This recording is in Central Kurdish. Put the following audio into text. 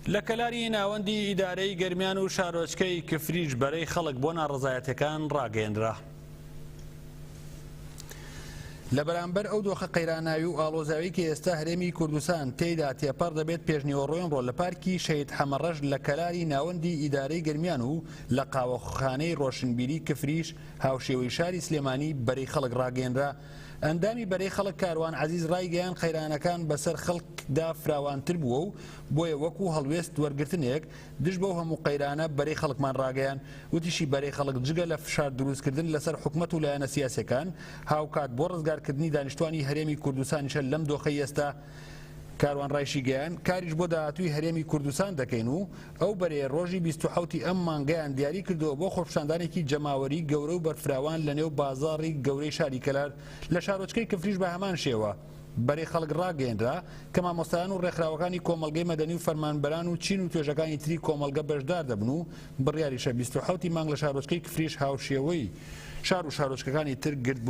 لە کەلاری ناوەندی ئیدارەی گەرمیان و شارۆچکەی کفریش بەرەی خەڵک بۆ ناڕەزایەتیەکان ڕاگەیەنرا. لە بەرامبەر ئەو دۆخە قەیراناوی و ئاڵۆزاوی کە ئێستا هەرێمی کوردستان تێیدا تێپەڕ دەبێت پێشنیوەڕۆی ئەمڕۆ لە پارکی شەهید حەمەڕەش لە کەلاری ناوەندی ئیدارەی گەرمیان و لە قاوەخانەی ڕۆشنبیری کفریش هاوشێوەی شاری سلێمانی بەرەی خەڵک ڕاگەیەنرا. ئەندامی بەرەی خەڵک کاروان عەزیز ڕایگەیاند قەیرانەکان بەسەر خەڵکدا فراوانتر بووە و بۆیە وەکو هەڵوێست وەرگرتنێک دژ بەو هەموو قەیرانە بەرەی خەڵکمان ڕاگەیاند. وتیشی بەرەی خەڵک جگە لە فشار دروستکردن لەسەر حکومەت و لایەنە سیاسیەکان هاوکات بۆ ڕزگارکردنی دانیشتوانی هەرێمی کوردستانیشە لەم دۆخەی ئێستا کاروان ڕایشیگەیاند، کاریش بۆ داهاتووی هەرێمی کوردستان دەکەین و ئەو بەرەیە ڕۆژی 27 ی ئەم مانگەیان دیاری کردووە بۆ خۆپیشاندانێکی جەماوەری گەورە و بەرفراوان لەنێو بازاڕی گەورەی شاری کەلار لە شارۆچکەی کفریش بە هەمان شێوە بەرەی خەڵک ڕاگەیەنرا کە مامۆستایان و ڕێکخراوەکانی کۆمەڵگەی مەدەنی و فەرمانبەران و چین و توێژەکانی تری کۆمەڵگە بەشدار دەبن و بڕیاریشە 27 ی مانگ لە شارۆچکەی کفریش هاوشێوەی شار و شارۆچکەکانی تر گردبوونەوە.